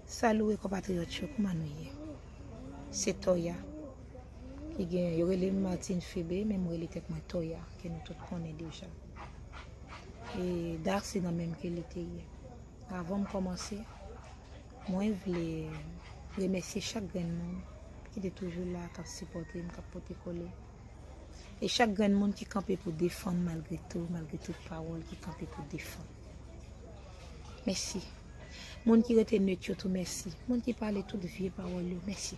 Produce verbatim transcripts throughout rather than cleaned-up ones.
Salut konpatriyòt yo, kòman nou ye? Se Toya ki gen, yo rele m Martine Febe, men m rele tèt mwen Toya, ke nou tout konnen deja. E Da se nan menm ke li te ye. Avan m kòmanse, mwen vle remèsye chak grenn moun ki te toujou la, k ap sipòte m, k ap pote kole. E chak grenn moun ki kanpe pou defann malgre tou, malgre tout pawòl ki kanpe pou defann. Mèsi. Moun ki rete net yo tou, mèsi. Moun ki pale tout vye pawòl yo, mèsi.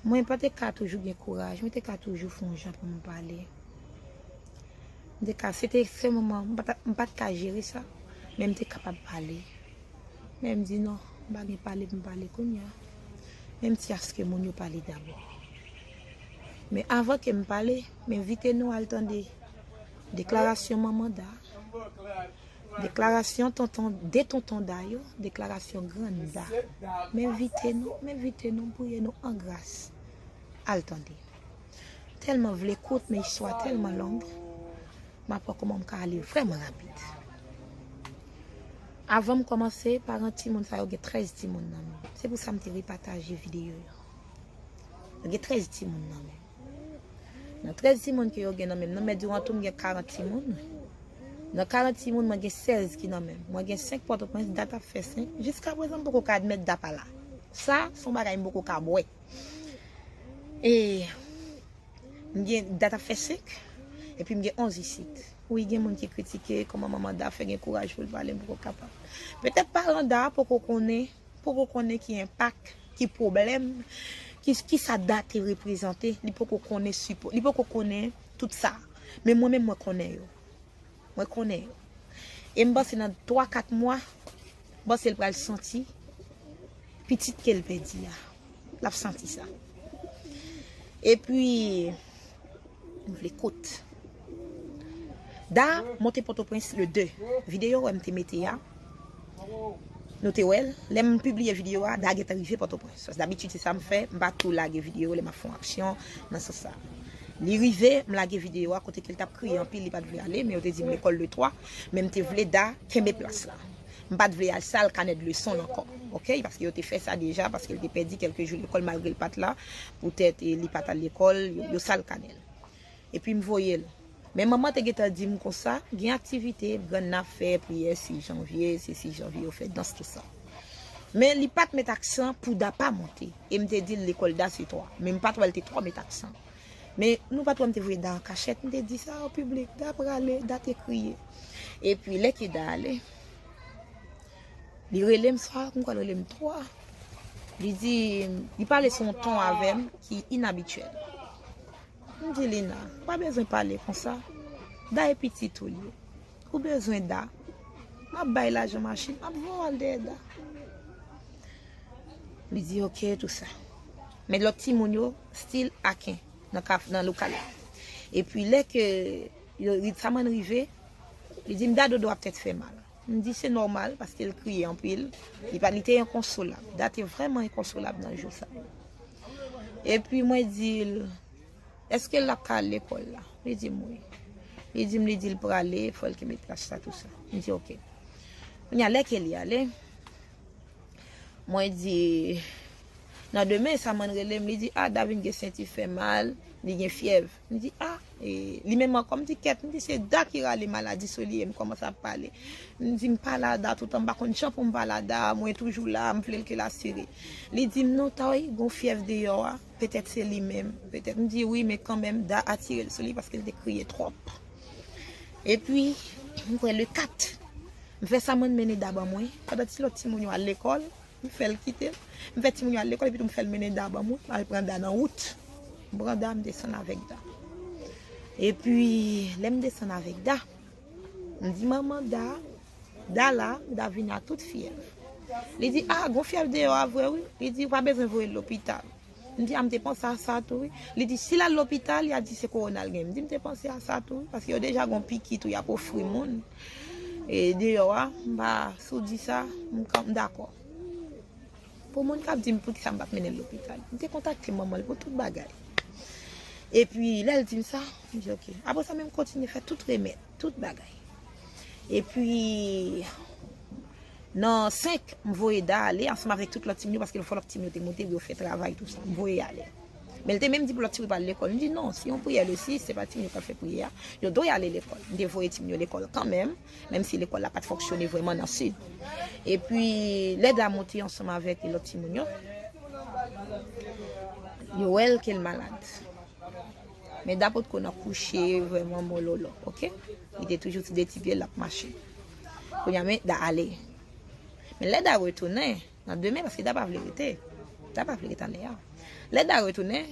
Mwen pa te ka toujou gen kouraj, mwen te ka toujou fè yon jan pou mwen pale. M te ka, se te se moman, m pa t, m pa t ka jere sa, men m te kapab pale. Men m di non, m pa gen pale pou m pale kounye a. Men m ti aske moun yo pale dabò. Men avan ke m pale, m envite nou al tande deklarasyon manman Da, deklarasyon tonton, de tonton Da yo, deklarasyon grann Da. M envite nou, m envite nou, m priye nou an gras. Al tande. Tèlman vle kout, men istwa tèlman long. M ap wè kòman m ka ale vrèman rapid. Avan m kòmanse, paran timoun sa yo gen trèz timoun nan men. Se pou sa m te repataje videyo yo. Yo gen trèz timoun nan men. Nan trèz timoun ke yo gen nan men, nan men diwan tou m gen karant timoun. Nan karant timoun, mwen gen sèz ki nan men. Mwen gen senk Pòtoprens, Dat ap fè senk. Jiska prezan, m poko ka admèt Da pa la. Sa, se yon bagay m poko ka bwè. E m gen, Dat ap fè senk, epi m gen onz isit. Wi, gen moun ki kritike kòman manman Da fè gen kouraj pou l pale, m poko kapab. Petèt paran Da poko konnen, poko konnen ki enpak, ki pwoblèm, ki, ki sa Da te reprezante, li poko konnen sipò, li poko konnen tout sa. Men mwen menm, mwen konnen yo. Mwen konnen yo. E m panse nan twa, kat mwa, m panse l pral santi pitit ke l pèdi a. L ap santi sa. Epi, m vle kout. Da monte Pòtoprens le de. Videyo wè m te mete a. Nou te wè l. Lè m pibliye videyo a, Da gentan rive Pòtoprens. Paske dabitid se sa m fè, m pa tou lage videyo lè m ap fè yon aksyon nan sans sa. Li rive, m lage videyo a kote ke l t ap kriye anpil, li pa t vle ale, men yo te di m lekòl le twa, men m te vle Da kenbe plas la. M pa t vle al sal kanè de leson l ankò, oke? Paske yo te fè sa deja, paske l te pèdi kèlke jou lekòl malgre l pa t la, poutèt, e, li pa t al lekòl, yo, yo sal kanè l. Epi m voye l. Men manman te gentan di m konsa, gen aktivite, grann nan ap fè priyè sis janvye, se sis janvye yo fè dans, tout sa. Men li pa t met aksan pou Da pa monte. E m te di l lekòl Da se twa. Men m pa t wè l te twò met aksan. Men nou pa t wè m te voye Da an kachèt, m te di sa o piblik, Da prale, Da te kriye. Epi lè ke Da ale, li rele m swa, m kwè l rele m twa. Li di, li pale sou yon ton avè m ki inabityèl. M di Lina, ou pa bezwen pale konsa. Da e pitit ou l ye. Ou bezwen Da. M ap bay lajan machin, m ap voye w al dèyè Da. Li di oke, tou sa. Men lòt timoun yo, still aken, nan kaf, nan lokal la. Epi lè ke yo, Ritsaman rive, li di m Da dodo ap tèt fè mal. M di se nòmal, paske l kriye anpil. Li pa, li te enkonsolab. Da te vrèman enkonsolab nan jou sa yo. Epi mwen di l, èske l ap ka al lekòl la? Li di m wi. Li di m, li di l prale, fò l kenbe plas la, tou sa. M di oke. Kounye a, lè ke li ale, mwen di, nan demen, Samann rele m, li di, a, Da vin gen senti fè mal, li gen fyèv. M di, a, e, li menm ankò, m di, kèt, m di, se Da ki rale maladi sou li, e m kòmanse ap pale. M di, m pale a Da toutan, m pa konn jan pou m pale a Da, mwen toujou la, m vle l ke l asire. Li di m, non, Toy, gon fyèv deyò a, petèt se li menm, petèt. M di, wi, men kanmenm, Da atire l sou li paske l te kriye twòp. Epi, m kwè le kat, m fè Samann mennen Da ban mwen, pandan ti lòt timoun yo al lekòl, m fè l kite l. M fè timoun yo al lekòl, epi tou m fè l mennen Da ban mwen, m al pran Da nan wout. M pran Da, m desann avèk Da. Epi, lè m desann avèk Da, m di manman Da, Da la, Da vini a tout fyèv. Li di, a, gon fyèv deyò a vre wi. Li di, ou pa bezwen voye l lopital. M di, a, m te panse a sa tou wi. Li di, si l al lopital, y a di se kowona l gen. M di, m te panse a sa tou wi, paske yo deja gon pikit tou y ap ofri moun. E deyò a, m pa, si w di sa, m kan, m dakò. Pou moun k ap di m poukisa m pa t mennen l lopital, m te kontakte manman l pou tout bagay. Epi, lè l di m sa, m di, oke. Apre sa, men m kontinye fè tout remèd, tout bagay. Epi, Nan senk, m voye Da ale ansanm avèk tout lòt timoun yo, paske fò lòt timoun yo te monte pou yo fè travay, tou sa. M voye ale. Men l te menm di pou lòt timoun yo pa al lekòl. M di non, si yon priyè le sis, se pa timoun yo k ap fè priyè a. Yo dwe ale lekòl. M te voye timoun yo lekòl kanmenm, menm si lekòl la pa t fonksyone vrèman nan sid. Epi, lè Da monte ansanm avèk lòt timoun yo, yo wè l ke l malad. Men Da potko nan kouche vrèman mololo, oke? Li te toujou sou de ti pye l ap mache. Kounye a, men Da ale. Men lè Da retounen, nan demen, paske Da pa vle rete. Da pa vle rete anlè a. Lè Da retounen,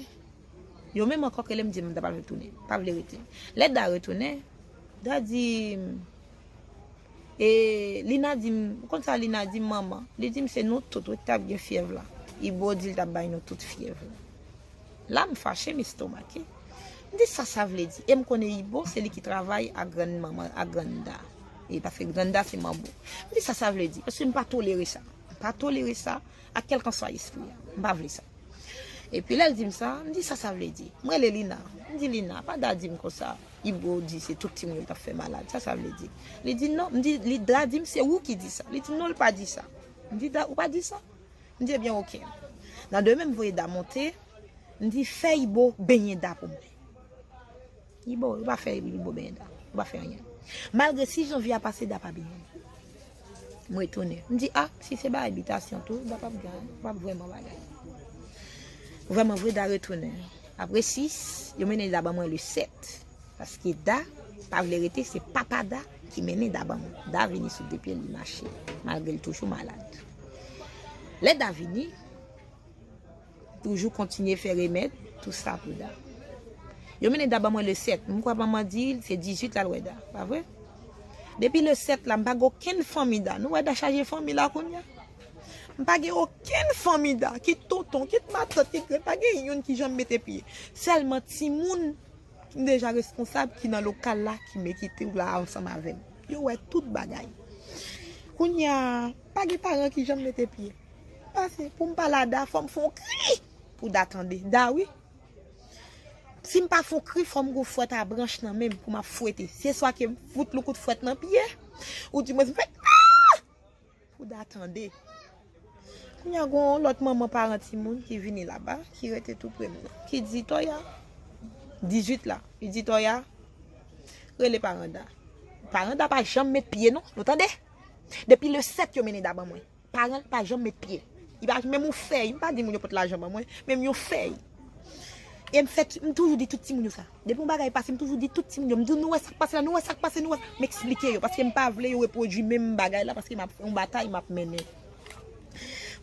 yo menm ankò k rele m di m Da pa vle tounen, pa vle rete. Lè Da retounen, Da di m, e Lina di m, ou konn sa Lina di m, manman? Li di m se nou tout wi ki t ap gen fyèv la. Ibo di l t ap bay nou tout fyèv la. La, m fache, m estomake. M di sa sa vle di. E m konnen Ibo, se li ki travay ak grann manman, ak grann Da. E paske grann Da se manbo. M di sa sa vle di. Paske m pa tolere sa. M pa tolere sa ak kèlkanswa espri a. M pa vle sa. Epi lè l di m sa, m di sa sa vle di. M rele Lina. M di Lina, pa Da di m konsa. Ibo di se tout timoun yo t ap fè malad. Sa sa vle di. Li di non. M di, li Da di m se ou ki di sa. Li di non, l pa di sa. M di Da, ou pa di sa? M di ebyen oke. Nan demen m voye Da monte, m di fè Ibo benyen Da pou mwen. Ibo, ou pa fè Ibo benyen Da. Ou pa fè anyen. Malgre sis janvye a pase, Da pa benyen. M retounen. M di a, si se bagay bitasyon tou, Da p ap gen, p ap vrèman bagay. Vrèman vre, Da retounen. Apre sis, yo mennen Da ban mwen le sèt. Paske Da pa vle rete, se papa Da ki mennen Da ban mwen. Da vini sou de pye l, li mache, malgre l toujou malad. Lè Da vini, toujou kontinye fè remèd, tou sa pou Da. Yo mennen Da ban mwen le sèt. M kwè manman di se dizuit l al wè Da, pa vre? Depi le sèt la, m pa gen okenn fanmi Da. Nou wè Da chaje fanmi la kounye a? M pa gen okenn fanmi Da, kit tonton, kit matant, kit grann, pa gen youn ki janm mete pye. Sèlman timoun m deja responsab ki nan lokal la ki me kite w la ansanm avè m. Yo wè tout bagay. Kounye a, pa gen paran ki janm mete pye. Pase, pou m pale a Da, fò m fè yon kri pou Da tande. Da wi. Si m pa fè yon kri, fò m gon fwèt a branch nan men m pou m ap fwete. Se swa ke m fout l yon kout fwèt nan pye, ou di mwen fè pou Da tande. Kounye a gon lòt manman paran timoun ki vini laba, ki rete tou pre m nan, ki di Toya, dizuit la, li di Toya, rele paran Da. Paran Da pa janm met pye non, nou tande? Depi le sèt yo mennen Da ban mwen. Paran l pa janm met pye. Li pa menm yon fèy, m pa di moun yo pot lajan ban mwen, menm yon fèy. E m fè, m toujou di tout timoun yo sa. Depi yon bagay pase, m toujou di tout timoun yo. M di, nou wè sa k pase la, nou wè sa k pase, nou wè. M eksplike yo, paske m pa vle yo repwodui menm bagay la, paske m ap fè yon batay, m ap mennen.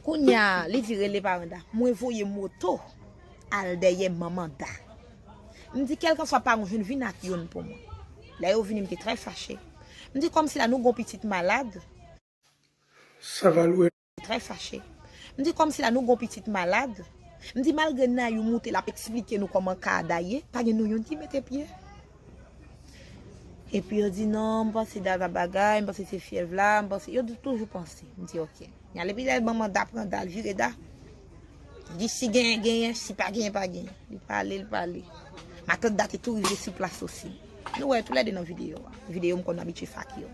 Kounye a, li di rele paran Da. Mwen voye moto al dèyè manman Da. M di, kèlkanswa paran w jwenn, vin ak youn pou mwen. Lè yo vini, m te trè fache. M di, kòmsi la nou gon pitit malad, Sa va lwen. Trè fache. M di, kòmsi la nou gon pitit malad. M di, malgre Nayou moute, l ap eksplike nou kòman ka a Da ye, pa gen nou youn ki mete pye. Epi yo di, non, m panse Da t ap bagay, m panse se fyèv la, m panse, yo di toujou panse. M di, oke. Y ale pi lè manman Da pran Da, l vire Da. Li di, si genyen, genyen, si pa genyen, pa genyen. Li pale, li pale. Matant Da te tou rive sou plas osi. Nou wè toulède nan videyo a. Videyo m konn abitye fake yo.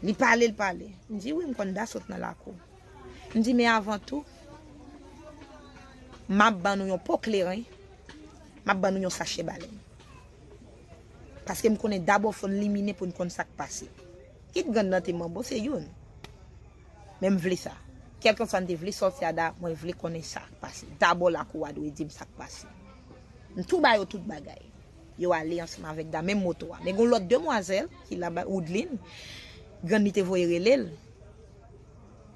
Li pale, li pale. M di, wi, m konn Da sot nan lakou. M di, men avan tou, m ap ban nou yon po kleren, m ap ban nou yon sachè balèn. Paske m konnen dabò fò n limine pou n konn sa k pase. Kit grann nan te manbo, se youn. Men m vle sa. Kèlkanswa n te vle sòti a Da, mwen vle konnen sa k pase. Dabò lakou a dwe di m sa k pase. M tou ba yo tout bagay. Yo ale ansanm avèk Da, menm moto a. Men gon lòt demwazèl ki laba, Woodline, grann li te voye rele l.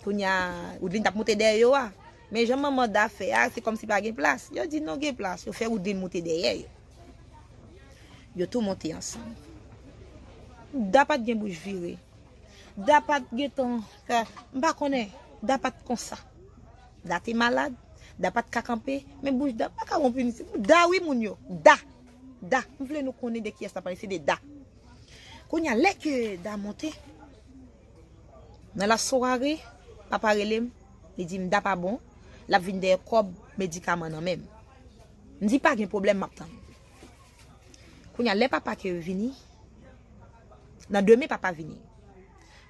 Kounye a, Woodline t ap moute dèyè yo a. Men jan manman Da fè a, se kòmsi pa gen plas. Yo di non, gen plas. Yo fè Woodline moute dèyè yo. Yo tou monte ansanm. Da pa t gen bouch vire. Da pa t gentan ka, m pa konnen, Da pa t konsa. Da te malad, Da pa t ka kanpe, men bouch Da pa ka wonpini. Da wi moun yo, Da, Da. M vle nou konnen de kiyès n ap pale, se de Da. Kounye a, lè ke Da monte, nan lasware, papa rele m, li di m Da pa bon, l ap vin dèyè kòb medikaman nan men m. M di pa gen pwoblèm, m ap tann. Kounye a, lè papa ke vini, nan demen papa vini.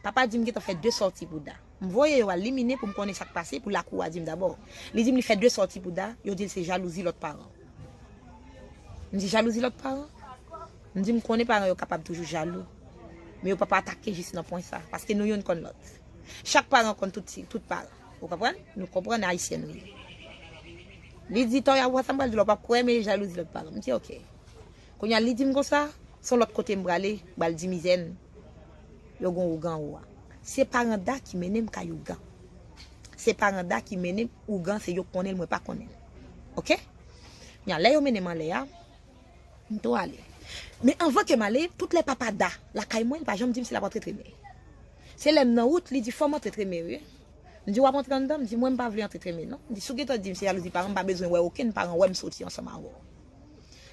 Papa di m gentan fè de sòti pou Da. M voye yo al liminen pou m konnen sa k pase, pou lakou a di m dabò. Li di m li fè de sòti pou Da, yo di l se jalouzi lòt paran. M di jalouzi lòt paran? M di m konnen paran yo kapab toujou jalou. Men yo p ap atake jis nan pwen sa, paske nou youn konn lòt. Chak paran konn tout, tout paran. Ou konprann? Nou konprann ayisyen nou ye. Li di, Toya, ou wè sa m pral di w la, w p ap kwè, men jalouzi lòt paran. M di, oke. Kounye a, li di m konsa, se yon lòt kote m prale, m pral di mizè n, yo gon ougan ou a. Se paran Da ki mennen m kay ougan. Se paran Da ki mennen m ougan, se yo k konnen l, mwen pa konnen l. Oke? Kounye a, lè yo mennen m anlè a, m tou ale. Men anvan ke m ale, tout lè papa Da lakay mwen, li pa janm di m si l ap antre tremen. Se lè m nan wout, li di, fò m antre tremen, wi. M di, w ap antre anndan? M di, mwen, m pa vle antre tremen, non. M di, si w gentan di m se jalouzi paran, m pa bezwen wè okenn paran wè m soti ansanm avè w.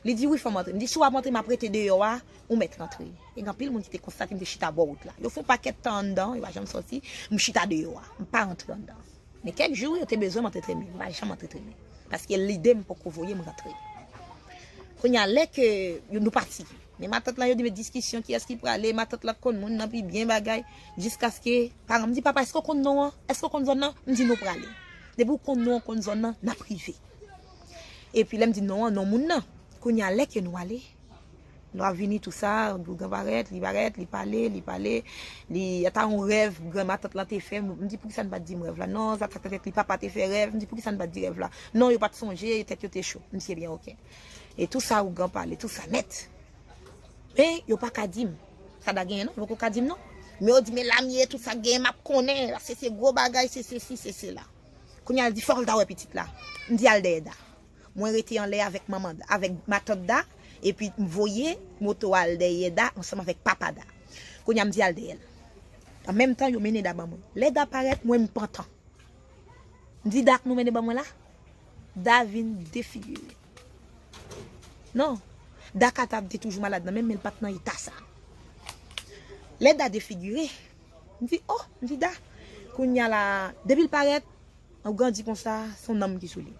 Li di, wi, fò m antre. M di, si w ap antre, m ap rete deyò a, ou mèt rantre. E gen anpil moun ki te konstate m te chita bò wout la. Yo fè yon pakèt tan anndan, yo pa janm sòti, m chita deyò a. M pa rantre anndan. Men kèk jou, yo te bezwen m antre tremen. M pa janm antre tremen. Paske lide m poko voye m rantre. Kounye a, lè ke yo, nou pati. Men matant lan, yo di, men diskisyon, kiyès ki prale, matant lan konn moun nan pi byen bagay, jiskaske paran m di, papa, èske w konn non an? Èske w konn zòn nan? M di, nou prale. Depi w konn non an, w konn zòn nan, n ap rive. Epi lè m di non an, non moun nan. Kounye a, lè ke nou ale, lè w ap vini, tou sa, ougan parèt, li parèt, li pale, li pale, li, ata yon rèv, granmatant lan te fè, m di, poukisa n pa t di m rèv la? Non, sa, sa, sa, li papa te fè rèv, m di, poukisa n pa t di rèv la? Non, yo pa t sonje, tèt yo te cho. M di, ebyen, oke. E tou sa ougan pale, tou sa nèt. Men yo pa ka di m. Sa Da genyen non, yo poko ka di m non. Men yo di, men Lamie, tout sa k genyen, m ap konnen, paske se gwo bagay, se sesi, se sela. Kounye a, l di, fòk l ta wè pitit la. M di, al dèyè Da. Mwen rete anlè avèk manman Da, avèk matant Da, epi m voye moto al dèyè Da ansanm avèk papa Da. Kounye a, m di, al dèyè l. An menm tan, yo mennen Da ban mwen. Lè Da parèt, mwen, m pantan. M di, Da k nou mennen ban mwen la? Da vin defigire. Non. Da ka ta te toujou malad nan menm, men l pa t nan eta sa. Lè Da defigire, m di, oh, m di, Da. Kounye a la, depi l parèt, ougan di konsa, se yon nanm ki sou li.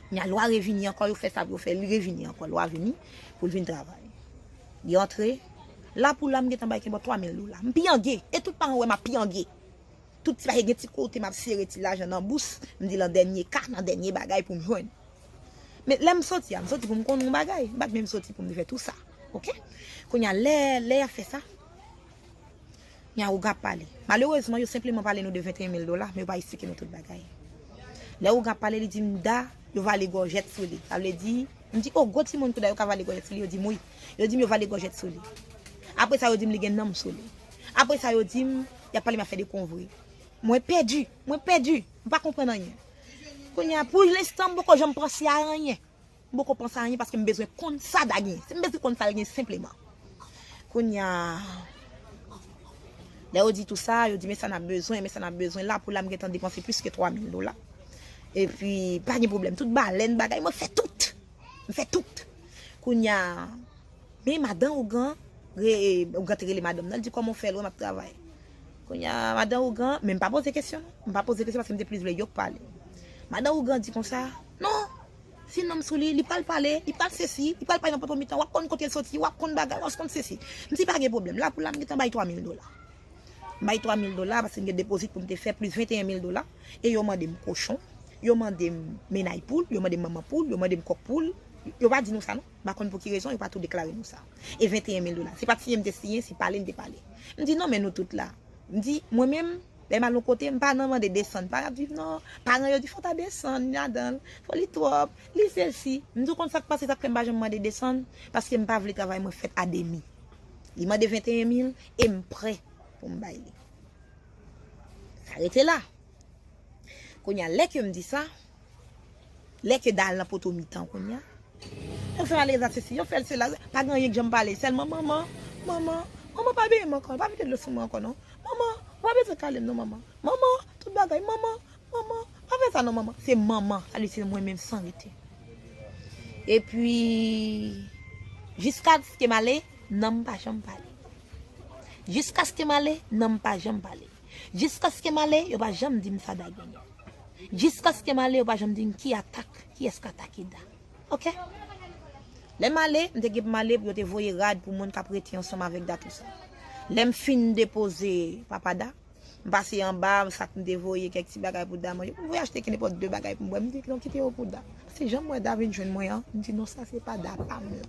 Kounye a, lwa revini ankò, yo fè sa pou yo fè, li revini ankò, lwa vini pou l vin travay. Li antre, la pou la, m gentan bay kenbòt twa mil dola. M pyange, e tout paran wè m ap pyange. Tout ti bagay gen ti kote m ap sere ti lajan nan bous, m di lan dènye ka, nan dènye bagay pou m jwenn. Men lè m soti a, m soti pou m konn yon bagay, m pa t menm soti pou m te fè tou sa. Oke? Kounye a, lè, lè y ap fè sa, kounye a, ougan ap pale. Malerezman, yo senpleman pale nou de venteyen mil dola, men yo pa esplike nou tout bagay. Lè ougan ap pale, li di m Da, yo vale gòjèt sou li. Sa vle di, m di, oh, gwo timoun kou Da yo ka vale gòjèt sou li, yo di m wi. Yo di m yo vale gòjèt sou li. Apre sa, yo di m li gen nanm sou li. Apre sa, yo di m, y ap pale m afè de konvre. Mwen pèdi, mwen pèdi, m pa konprann anyen. Kounye a, pou lenstan, m poko janm panse a anyen. M poko panse a anyen paske m bezwen konn sa Da gen. Si m bezwen konn sa l gen senpleman. Kounye a, lè yo di tou sa, yo di, men sa n ap bezwen, men sa n ap bezwen. La pou la, m gentan depanse plis ke twa mil dola. Epi, pa gen pwoblèm. Tout balèn, bagay, mwen fè tout. M fè tout. Kounye a, men madan ougan, re, ougan te rele madanm nan, li di, kòman w fè l wè m ap travay? Kounye a, madan ougan, men m pa poze kesyon, non. M pa poze kesyon paske m te plis vle yo k pale. Madan ougan di konsa, non, si nanm sou li, li pral pale, li pral sesi, li pral pale nan poto mitan, w ap konn kote l soti, w ap konn bagay, w ap konn sesi. M di, pa gen pwoblèm, la pou la, m gentan bay twa mil dola. M bay twa mil dola paske m gen depozit pou m te fè plis venteyen mil dola. E yo mande m kochon, yo mande m mennay poul, yo mande m manman poul, yo mande m kòk poul. Yo pa di nou sa non. M pa konn pou ki rezon yo pa tou deklare nou sa. E venteyen mil dola. Se pa t siyen m te siyen, se pale n te pale. M di non, men nou tout la. M di, mwen menm, lè m al yon kote, m pa nan mande desann. Pa ap viv non. Paran yo di fò w ta desann ladan l. Fò li twòp. Li sesi. M di w konn sa k pase, sa k fè m pa janm mande desann? Paske m pa vle travay mwen fèt a demi. Li mande venteyen mil e m prè pou m bay li. Sa rete la. Kounye a, lè ke m di sa, lè ke Da al nan poto mitan kounye a, yo fè l ale egzèsisi, yo fè l sela, pa gen anyen k janm pale, sèlman manman, manman, manman pa benyen m ankò, pa vide dlo sou mwen ankò non. Manman, ou pa bezwen kale m non manman. Manman, tout bagay, manman, manman, pa fè sa non manman. Se manman, sa vle di se mwen menm san rete. Epi, jiskaske m ale, nanm pa janm pale. Jiskaske m ale, nanm pa janm pale. Jiskaske m ale, yo pa janm di m sa Da genyen. Jiskaske m ale, yo pa janm di m ki atak, kiyès k atake Da. Oke? Lè m ale, m te gen pou m ale pou yo te voye rad pou moun k ap rete ansanm avèk Da tou sa. Lè m fin depoze papa Da, m pase anba, sa k m te voye, kèk ti bagay pou Da manje. M voye achte ki nenpòt de bagay pou m bwè. M di, "Non, kite yo pou Da." Se jan m wè Da vin jwenn mwen an, m di, "Non, sa se pa Da pa m."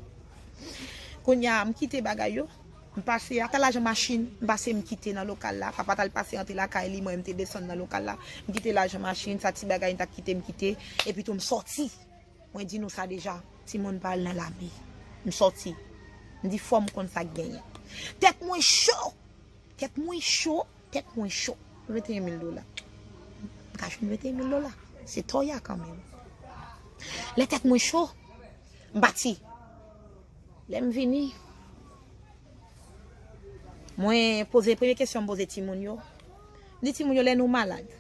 Kounye a, m kite bagay yo. M pase, ak lajan machin, m pase, m kite nan lokal la. Papa t al pase antre lakay li, mwen, m te desann nan lokal la. M kite lajan machin, sa ti bagay m t ap kite, m kite. Epi tou, m sòti. Mwen di nou sa deja, timoun pa al nan lame. M sòti. M di fò m konn sa k genyen. Tèt mwen cho! Tèt mwen cho! Tèt mwen cho! Venteyen mil dola. M ka jwenn venteyen mil dola. Se toya kanmenm. Lè tèt mwen cho, m pati. Lè m vini, mwen poze, premye kesyon m poze timoun yo. M di timoun yo, lè nou malad,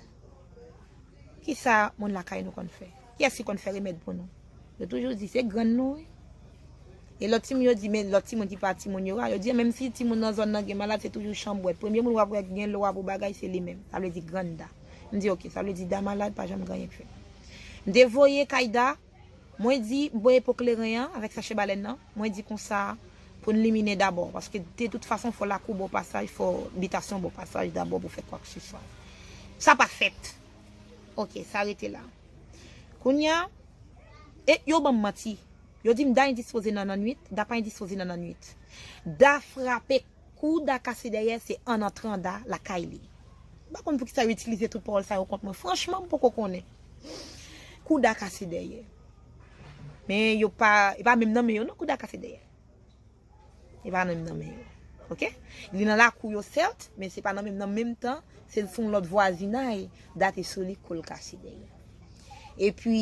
kisa moun lakay nou konn fè? Kiyès ki konn fè remèd pou nou? Yo toujou di, se grann nou, wi. E lòt timoun yo di, men lòt timoun ki pa timoun yo a, yo di, menm si timoun nan zòn nan gen malad, se toujou chanbwèt. Premye moun w ap wè gen lwa pou bagay, se li menm. Sa vle di grann Da. M di, oke, sa vle di Da malad, pa janm gen anyen k fè. M te voye kay Da, mwen di, m voye po kleren an avèk sachè balèn nan, mwen di konsa, pou n liminen dabò, paske de tout fason, fò lakou ba w pasaj, fò bitasyon ba w pasaj dabò pou fè kwakseswa. Sa pa fèt. Oke, sa rete la. Kounye a, e yo ban m manti. Yo di m Da endispoze nan lannwit, Da pa endispoze nan lannwit. Da frape, kou Da kase dèyè, se an antran Da lakay li. M pa konn poukisa yo itilize tout pawòl sa yo kont mwen. Franchman, m poko konnen. Kou Da kase dèyè. Men yo pa, e pa menm nan men yo non, kou Da kase dèyè. E pa nan menm nan men yo. Oke? Li nan lakou yo, sèt, men se pa nan menm, nan menm tan, se sou yon lòt vwazinay, Da te sou li, kou l kase dèyè. Epi,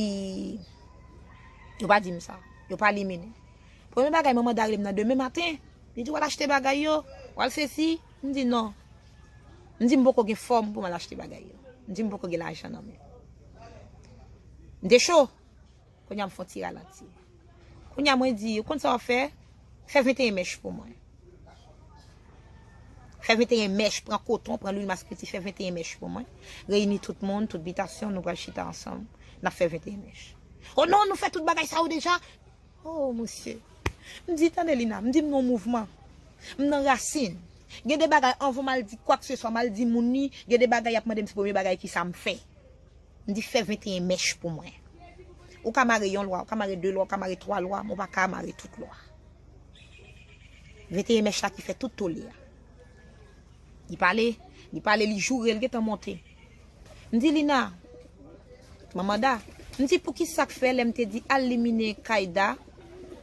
yo pa di m sa. Yo pa liminen. Premye bagay, manman Da rele m nan demen maten. Li di, w al achte bagay yo, w al sesi. M di, non. M di, m poko gen fòm pou m al achte bagay yo. M di, m poko gen lajan nan men. M te cho. Kounye a m fè yon ti ralanti. Kounye a mwen di, ou konn sa w ap fè? Fè venteyen mèch pou mwen. Fè venteyen mèch, pran koton, pran lwil maskilti, fè venteyen mèch pou mwen. Reyini tout moun, tout bitasyon, nou pral chita ansanm. N ap fè venteyen mèch. O non, nou fè tout bagay sa yo deja? O, mesye. M di, tande Lina, m di m nan mouvman. M nan rasin. Gen de bagay, anvan m al di kwakseswa, m al di moun li, gen de bagay y ap mande m se premye bagay ki sa m fè. M di fè venteyen mèch pou mwen. Ou ka mare yon lwa, ou ka mare de lwa, ou ka mare twa lwa, men w pa ka mare tout lwa. Venteyen mèch la ki fè tout tole a. Li pale, li pale, li joure, li gentan monte. M di Lina, manman Da, m di poukisa k fè lè m te di al liminen kay Da,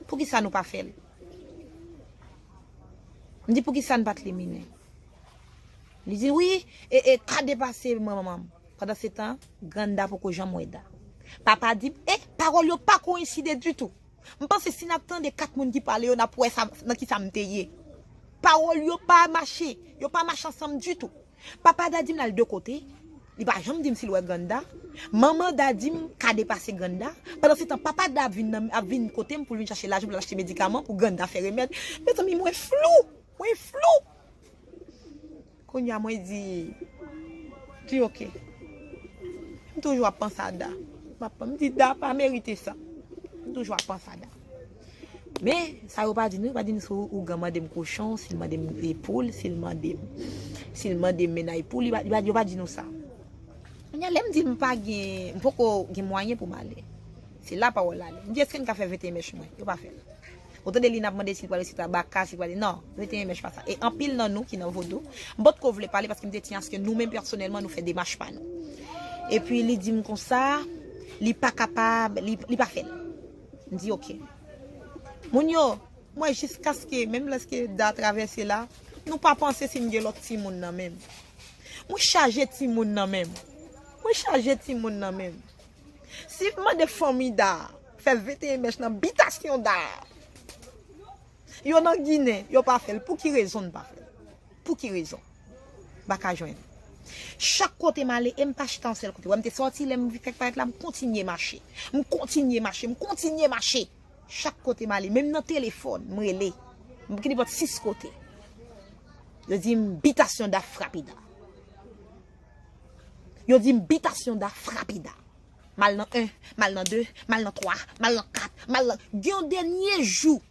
poukisa nou pa fè l? M di poukisa n pa t liminen? Li di wi, e, e ka depase manman m. Pandan se tan, grann Da poko janm wè Da. Papa di m, e, pawòl yo pa koyenside ditou. M panse si n ap tande kat moun ki pale yo, n ap wè sa, nan ki sa m te ye. Pawòl yo pa mache, yo pa mache ansanm ditou. Papa Da di m l al de kote, li pa janm di m si l wè grann Da. Manman Da di m ka depase grann Da. Pandan se tan, papa Da ap vin, nan, ap vin kote m pou l vin chache lajan pou l achte medikaman pou grann Da fè remèd. Mezanmi, mwen flou, mwen flou. Kounye a mwen di, di oke. M toujou ap panse a Da. M ap, m di Da pa merite sa. M toujou ap panse a Da. Men, sa yo pa di nou, yo pa di nou si ougan mande m kochon, si l mande m poul, si l mande m, si l mande m mennaj poul, li pa, li pa, yo pa di nou sa. Kounye a, lè m di m pa gen, m poko gen mwayen pou m ale. Se la pawòl la ale. M di, èske n ka fè venteyen mèch mwen? Yo pa fè l. Ou tande li n ap mande si l pral resite a baka, si l pral, non, venteyen mèch pa sa. E anpil nan nou ki nan vodou, m potko vle pale paske m te tyen aske nou menm pèsonèlman nou fè demach pa nou. Epi li di m konsa, li pa kapab, li, li pa fè l. M di oke. Moun yo, mwen jiskaske, menm lèske Da travèse la, nou pa panse si m gen lòt timoun nan men m. Mwen chaje timoun nan men m. Mwen chaje timoun nan men m. Si m mande fanmi Da fè venteyen mèch nan bitasyon Da, yo nan Ginen, yo pa fè l. Pou ki rezon n pa fè l? Pou ki rezon? M pa ka jwenn. Chak kote m ale, e m pa chita yon sèl kote. Wè m te sòti, lè m fèk parèt la, m kontinye mache. M kontinye mache, m kontinye mache. Chak kote m ale, menm nan telefòn, m rele. M ki nenpòt sis kote. Yo di m bitasyon Da frape Da. Yo di m bitasyon Da frape Da. M al nan en, m al nan de, m al nan twa, m al nan kat, m al nan, gen yon dènye jou,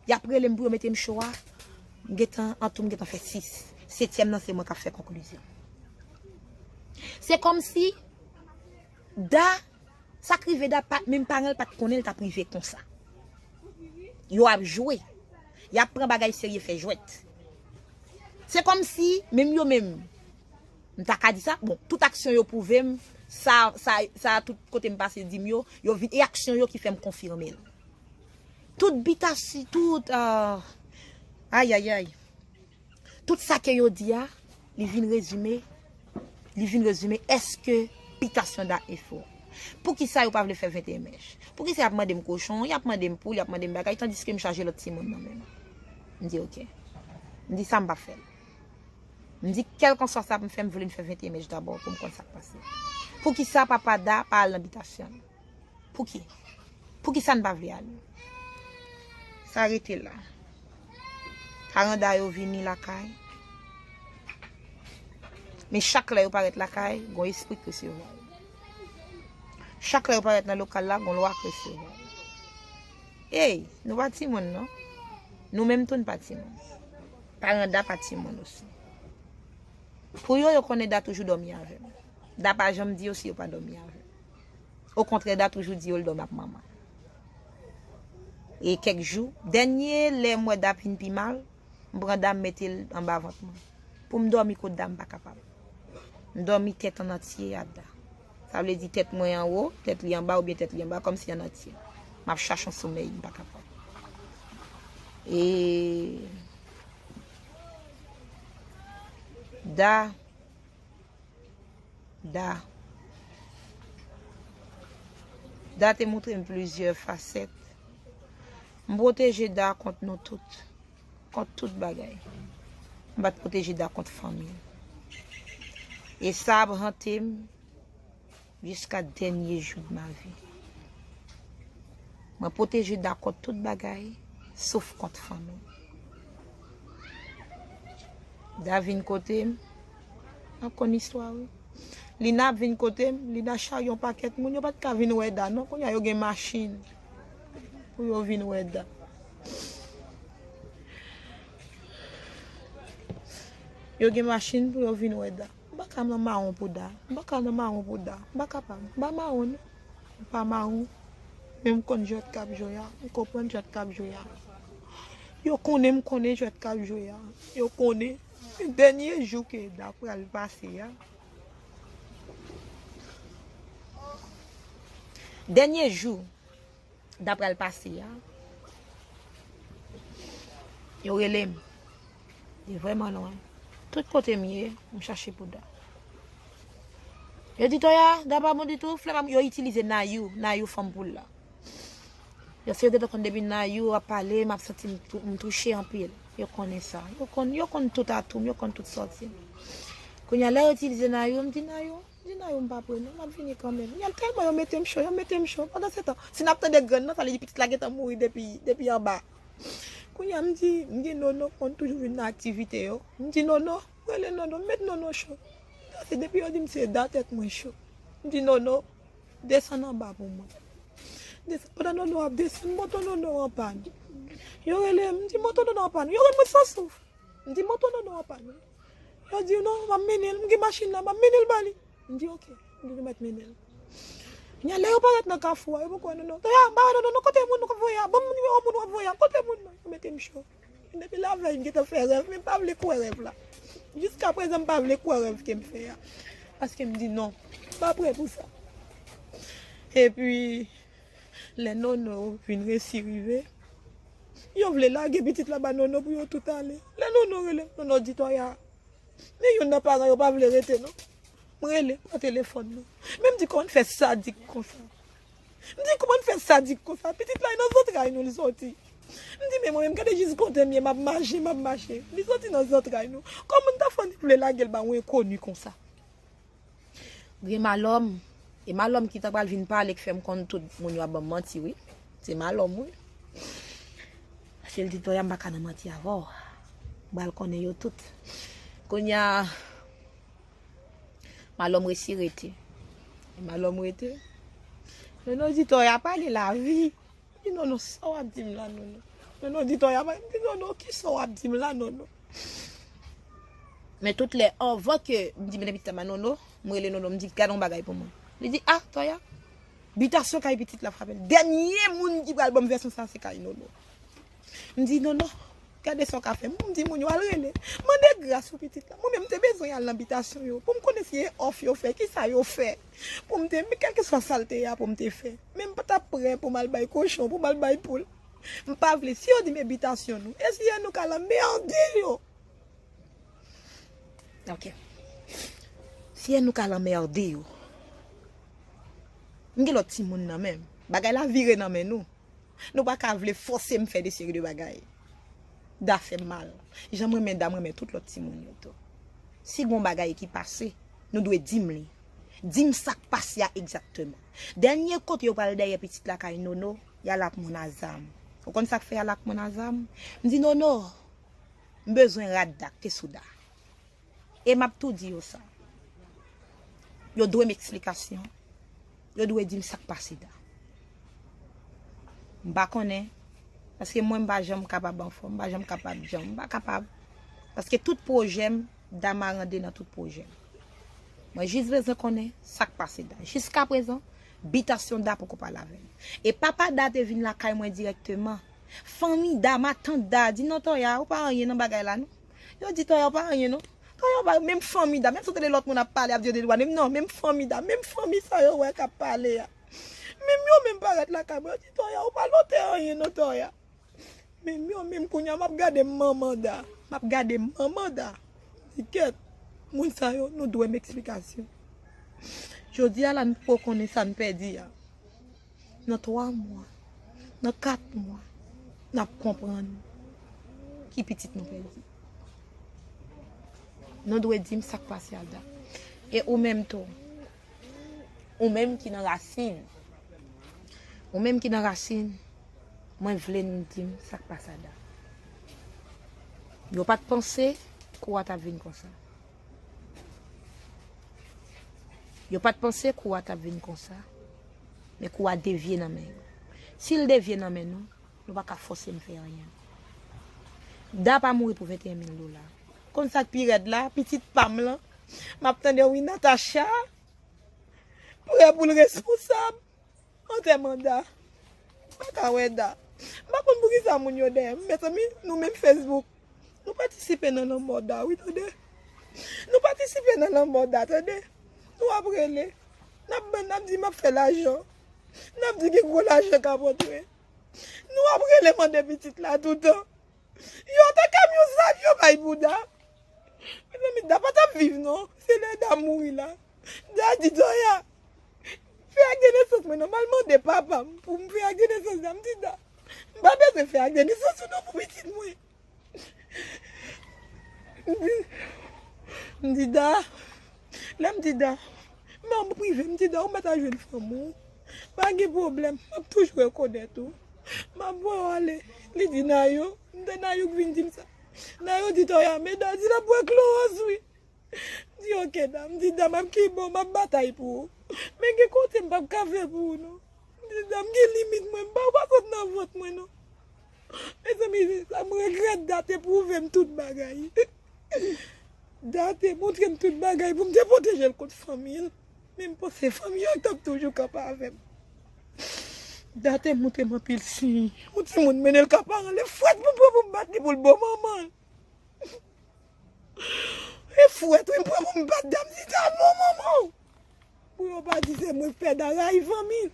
y ap rele m pou yo mete m cho a. M gentan, an tou, m gentan fè sis. Setyèm nan, se mwen k ap fè konklizyon. Se kòmsi Da, sa k rive Da, pa, menm paran l pa t konnen l t ap rive konsa. Yo ap jwe. Y ap pran bagay serye fè jwèt. Se kòmsi, menm yo menm, m ta ka di sa, bon, tout aksyon yo pwouve m, sa, sa, sa, tout kote m pase di m yo, yo vin, e aksyon yo ki fè m konfime l. Tout bitasi, tout, ah, ayayay. Tout sa ke yo di a, li vin rezime, li vin rezime èske bitasyon Da e fo. Poukisa yo pa vle fè venteyen mèch? Poukisa y ap mande m kochon, y ap mande m poul, y ap mande m bagay, tandiske m chaje lòt timoun nan men m? M di, "Oke." M di, "Sa m p ap fè l." M di, "Kèlkanswa sa pou m fè, m vle n fè venteyen mèch dabò pou m konn sa k pase. Poukisa papa Da pa al nan bitasyon l?" Pouki? Poukisa n pa vle ale? Sa rete la. Paran Da yo vini lakay. Men chak lè yo parèt lakay, gon espri k resevwa yo. Chak lè yo parèt nan lokal la, gon lwa k resevwa yo. Ey, nou pa timoun non. Nou menm tou n pa timoun. Paran Da pa timoun osi. Pou yo, yo konnen Da toujou dòmi avè m. Da pa janm di yo si yo pa dòmi avè m. Okontrè, Da toujou di yo l dòmi ak manman. E kèk jou, dènye lè m wè Da vin pi mal, m pran Da m mete l anba vant mwen. Pou m dòmi kot Da, m pa kapab. M dòmi tèt an antye a Da. Sa vle di tèt mwen anwo, tèt li anba oubyen tèt li anba, kòmsi an antye. M ap chache yon somèy, m pa kapab. E Da, Da. Da te montre m plizyè fasèt. M pwoteje Da kont nou tout. Kont tout bagay. M pa t pwoteje Da kont fanmi l. E sa ap hante m jiska dènye jou de ma vie. Mwen pwoteje Da kont tout bagay, sof kont fanmi. Da vin kote m, m ap konn istwa wi. Lina ap vin kote m, Lina charye yon pakèt moun, yo pa t ka vin wè Da non, kounye a yo gen machin pou yo vin wè Da. Yo gen machin pou yo vin wè Da. M pa ka nan mawon pou Da. M pa ka nan mawon pou Da. M pa kapab. M pa mawon non. M pa mawon. Men m konn jwèt k ap jwe a. M konprann jwèt k ap jwe a. Yo konnen m konnen jwèt k ap jwe a. Yo konnen. Dènye jou ke Da pral pase a. Dènye jou Da pral pase a. Yo rele m. Li vrèman lwen. Tout kote m ye, m chache pou Da. Yo di Toya, Da pa bon ditou, flè pa bon. Yo itilize Nayou, Nayou fanm poul la. Yo se yo gentan konn depi Nayou ap pale, m ap santi m tou-, m touche anpil. Yo konnen sa. Yo konn, yo konn tout atou m, yo konn tout sòti m. Kounye a, lè yo itilize Nayou, m di Nayou, M di Nayou m pa pre non, m ap vini kanmenm. Y al tèlman yo mete m cho, yo mete m cho. Pandan se tan, si n ap tande grenn nan, sa vle di pitit la gentan mouri depi, depi anba. Kounye a m di, m di Nono konn toujou vin nan aktivite yo. M di Nono, rele Nono, m met Nono cho. Sa se depi yo di m se Da tèt mwen cho. M di Nono, desann anba pou mwen. Desann, pandan Nono ap desann, moto Nono an pàn. Yo rele m, m di moto Nono an pàn. Yo rele mwen san souf. M di moto Nono an pàn. Yo di non, m ap mennen l, m gen machin la, m ap mennen l ba li. M di oke, m di nou mèt mennen l. Kounye a lè yo parèt nan kafou a, yo poko wè Nono. Toya, m pa wè Nono non, kote moun w ap voye a? Ban m nimewo moun w ap voye a, kote moun nan? Yo mete m cho. Depi lavèy m gentan fè rèv, men m pa vle kwè rèv la. Jiska prezan m pa vle kwè rèv ke m fè a. Paske m di non, m pa prè pou sa. Epi, lè Nono vin resi rive, yo vle lage pitit la ba Nono pou yo tout ale. Lè Nono rele m, Nono di Toya, men youn nan paran yo pa vle rete non. M rele, pran telefòn nan. Men m di kòman n fè sadik konsa? M di kòman n fè sadik konsa? Pitit la e nan zantray nou li soti. M di men mwen menm gade jis kote m ye, m ap mache, m ap mache. Li soti nan zantray nou. Kòman n ta fè annik vle lage l ba yon enkoni konsa? Gen malòm. E malòm ki ta pral vin pale k fè m konn tout moun yo ap ban m manti wi. Se malòm wi. Paske l di Toya m pa ka nan manti avè w. M pral konnen yo tout. Kounye a, malòm resi rete. Malòm rete. Nono di Toya pa gen lavi. M di Nono, sa w ap di m la Nono? Nono di Toya, m di Nono, kisa w ap di m la Nono? Men tout lè, anvan ke m di, "Mennen pitit la ba Nono," m rele Nono, m di, "Gade yon bagay pou mwen." Li di, "Ah, Toya, bitasyon kay pitit la frape l." Dènye moun ki pral ban m vèsyon sa, se kay Nono. M di, "Nono, gade sa w ka fè m." M di, "Moun yo al rele. Mande gras pou pitit la." Mwen menm, m te bezwen al nan bitasyon yo pou m konnen si e òf yo fè, ki sa yo fè. Pou m te, men kèlkeswa sa l te ye a pou m te fè. Men m pa t ap prè pou m al bay kochon, pou m al bay poul. M pa vle. Si yo di m e bitasyon nou, e si e nou k al anmède yo? Ok. Si e nou k al anmède yo. M gen lòt timoun nan men m. Bagay la vire nan men nou. Nou pa ka vle fòse m fè de seri de bagay. Da fè m mal. Jan m renmen Da, m renmen tout lòt timoun yo tou. Si gon bagay ki pase, nou dwe di m li. Di m sa k pase a egzakteman. Dènye kote yo pral dèyè pitit la kay Nono, y al ak moun a zam. Ou konn sa k fè y al ak moun a zam? M di, "Nono, m bezwen rad Da k te sou Da." E m ap tou di yo sa. Yo dwe m eksplikasyon. Yo dwe di m sa k pase Da. M pa konnen. Paske mwen, m pa janm kapab anfòm. M pa janm kapab janm. M pa kapab. Paske tout pwojè m, Da marande nan tout pwojè m. Mwen jis bezwen konnen sa k pase Da. Jiskaprezan, bitasyon Da poko pale avè m. E papa Da te vin lakay mwen dirèkteman. Fanmi Da, matant Da, di, "Non, Toya, ou pa anyen nan bagay la, non." Yo di, "Toya, ou pa anyen, non." Toya, ou pa, menm fanmi Da, menm si w tande lòt moun ap pale, ap di yo dedwane m, non, menm fanmi Da, menm fanmi sa yo wè k ap pale a. Menm yo menm parèt lakay mwen, yo di, "Toya, ou pa lòtè anyen, non, Toya." Menm yo menm kounye a, m ap gade manman Da, m ap gade manman Da. Di, "Kèt, moun sa yo, nou dwe m eksplikasyon." Jodi a la, nou poko konnen sa n pèdi a. Nan twa mwa, nan kat mwa, n ap konprann ki pitit nou pèdi. Nou dwe di m sa k pase a Da. E ou menm tou, ou menm ki nan rasin, ou menm ki nan rasin, mwen vle n di m sa k pase a Da. Yo pa t panse kou a t ap vin konsa. Yo pa t panse kou a t ap vin konsa, men kou a devye nan men yo. Si l devye nan men nou, nou pa ka fòse m fè anyen. Da pa mouri pou venteyen mil dola. Konn sa k pi rèd la, pitit pa m lan, m ap tande, wi, Natacha prè pou l responsab antèman Da. M pa ka wè Da. M pa konn poukisa moun yo dèyè m. Mezanmi, nou menm Facebook, nou patisipe nan lanmò Da, wi, tande. Nou patisipe nan lanmò Da, tande. Nou ap rele. N ap ban, n ap di m ap fè lajan. N ap di gen gwo lajan k ap antre. Nou ap rele mande pitit la toutan. Yo te kamyon zam yo bay pou Da. Mezanmi, Da pa t ap viv, non. Se lè Da mouri la. Da di Toya, "Fè ak de nesans mwen non, m al mande papa m pou m fè ak de nesans Da." M di Da, "M pa bezwen fè ak de nesans ou non pou pitit mwen." M di, m di Da, lè m di Da, m an prive, m di Da, "Ou mèt al jwenn fanmi w. Pa gen pwoblèm, m ap toujou rekonèt ou. M ap voye w ale." Li di Nayo, m te Nayo k vin di m sa. Nayo di Toya, "Men Da di l ap bwè klowòz, wi." M di, "Oke, Da." M di, "Da, m ap kenbe w, m ap batay pou ou. Men gen kote m p ap ka fè pou ou, non." M di, "Da, m gen limit mwen, m pa, ou pa sot nan vant mwen, non." Mezanmi, sa m regrèt, Da te pwouve m tout bagay. Da te montre m tout bagay pou m te pwoteje l kont fanmi l. Men m panse fanmi an t ap toujou kanpe avè m. Da te montre m anpil siy. Yon timoun mennen l ka paran l, e fwèt pou m pran pou m bat li pou l bon manman l. E fwèt, wi, m pran pou m bat Da, m di, "Da, bon manman w." Pou yo pa di se mwen k fè Da rayi fanmi l.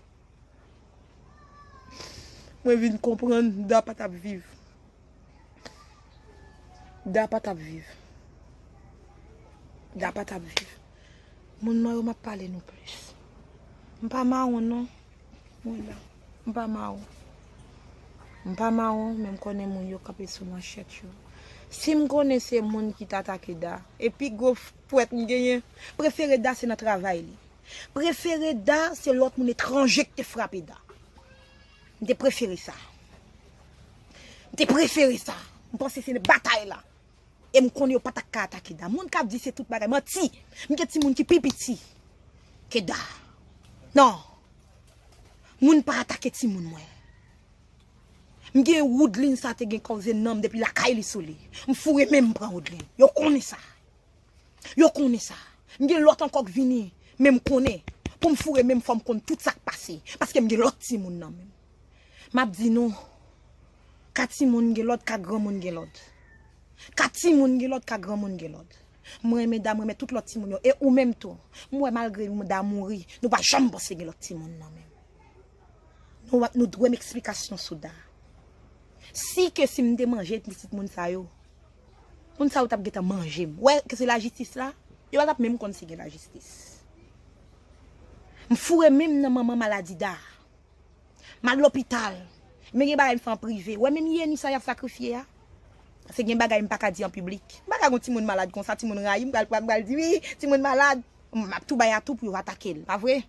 Mwen vin konprann Da pa t ap viv. Da pa t ap viv. Da pa t ap viv. Moun mwen yo, m ap pale nou plis. M pa mawon, non. Mwen la. M pa mawon. M pa mawon, men m konnen moun yo kanpe sou manchèt yo. Si m konnen se moun ki t atake Da, e pi gwo fwèt m genyen, prefere Da se nan travay li. Prefere Da se lòt moun etranje ki te frape Da. M te prefere sa. M te prefere sa. M panse se batay la. E m konnen yo pa t ap ka atake Da. Moun k ap di se tout bagay, manti. M gen timoun ki pi piti ke Da. Non. Moun pa atake timoun mwen. M gen Woodline, sa te gen koze nanm depi lakay li sou li. M foure men m pran Woodline. Yo konnen sa. Yo konnen sa. M gen lòt ankò k vini, men m konnen. Pou m foure men m, fò m konn tout sa k pase. Paske m gen lòt timoun nan men m. M ap di nou, ka timoun gen lòd, ka granmoun gen lòd. Ka timoun gen lòd, ka granmoun gen lòd. Mwen renmen Da, mwen renmen tout lòt timoun yo. E ou menm tou. M wè malgre Da mouri, nou pa janm panse gen lòt timoun nan men m. Nou, nou dwe m eksplikasyon sou Da. Si ke si m te manje pitit moun sa yo, moun sa yo t ap gentan manje m. Wè, ke se lajistis la, yo pa t ap menm konn si gen lajistis. M foure men m nan manman maladi Da. M al lopital. Men gen bagay m fè an prive. Wè menm Yeni sa y ap sakrifye a. Paske gen bagay m pa ka di an piblik. M pa ka gon timoun malad konsa, timoun rayi m, pral, pral, pral di, "Wi, timoun malad." M ap tou bay atou pou yo atake l, pa vre?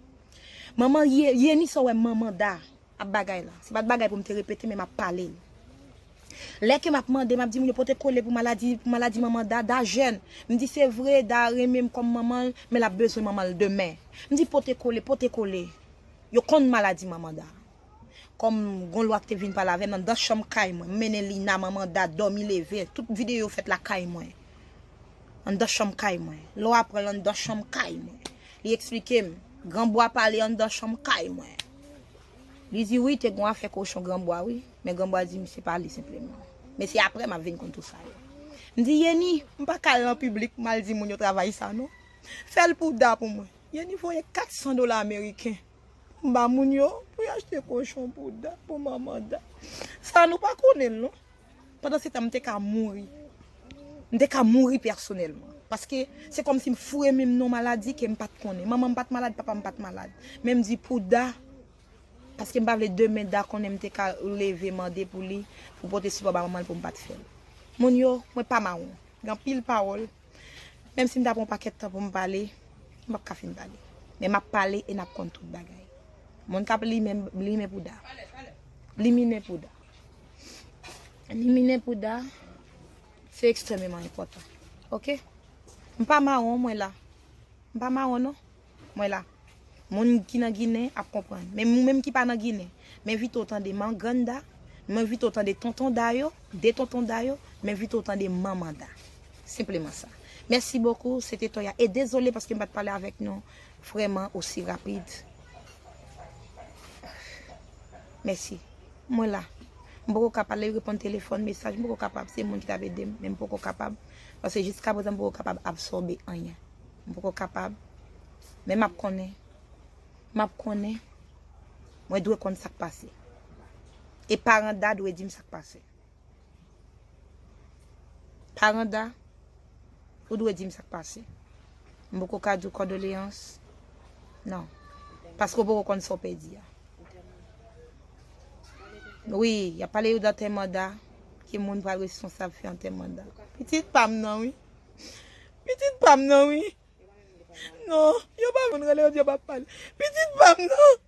Manman Ye-, Yeni sa w wè manman Da ap bagay la. Se pa t bagay pou m te repete, men m ap pale l. Lè ke m ap mande, m ap di moun yo pote kole pou maladi, pou maladi manman Da, Da jèn. M di se vre, Da renmen m kòm manman l, men l ap bezwen manman l demen. M di pote kole, pote kole. Yo konn maladi manman Da. Kòm gon lwa ki te vin pale avè m anndan chanm kay mwen, m mennen Lina, manman Da, dòmi leve, tout videyo fèt lakay mwen. Anndan chanm kay mwen. Lwa pran l anndan chanm kay mwen. Li eksplike m, Granbwa pale anndan chanm kay mwen. Li di wi, te gon afè kochon Granbwa wi, men Granbwa di m se pa li senpleman. Men se apre m ap vin konn tou sa yo. M di Yeni, m pa ka al nan piblik m al di moun yo travay sa non. Fè l pou Da pou mwen. Yeni voye kat san dola ameriken. M ba moun yo pou y achte kochon pou Da, pou manman Da. Sa nou pa konnen l non. Pandan se tan, m te ka mouri. M te ka mouri pèsonèlman. Paske se kòmsi m foure men m nan maladi ke m pa t konnen. Manman m pa t malad, papa m pa t malad. Men m di pou Da, paske m pa vle demen Da konnen m te ka leve mande pou li, pou pote sipò ba manman l pou m pa t fè l. Moun yo, mwen pa mawon. Gen anpil pawòl. Menm si m ta pran yon pakèt tan pou m pale, m p ap ka fin pale. Men m ap pale e n ap konn tout bagay. Moun k ap limen, limen pou Da. Liminen pou Da. Liminen pou Da, se ekstrèmeman enpòtan. Oke? M pa mawon, mwen la. M pa mawon, non. Mwen la. Moun ki nan Ginen ap konprann. Men moun menm ki pa nan Ginen, m envite w tande Mangrann Da, m envite w tande Tonton Da yo, de Tonton Da yo, m envite w tande Manman Da. Senpleman sa. Mèsi bokou, se te Toya. E dezole paske m pa t pale avèk nou vrèman osi rapid. Mèsi. Mwen la. M poko ka pale, reponn telefòn, mesaj, m poko kapab. Se moun ki t ap ede m, men m poko kapab. Paske jiska prezan, m poko kapab absòbe anyen. M poko kapab. Men m ap konnen. M ap konnen. Mwen dwe konn sa k pase. E paran Da dwe di m sa k pase. Paran Da, ou dwe di m sa k pase. M poko ka di w kondoleyans. Non. Paske w poko konn sa w pèdi a. Wi, y ap pale yo d antèman Da. Ki moun pral responsab fè antèman Da? Pitit pa m nan, wi. Pitit pa m nan, wi. Non, yo pa vin rele yo di yo p ap pale. Pitit pa m nan.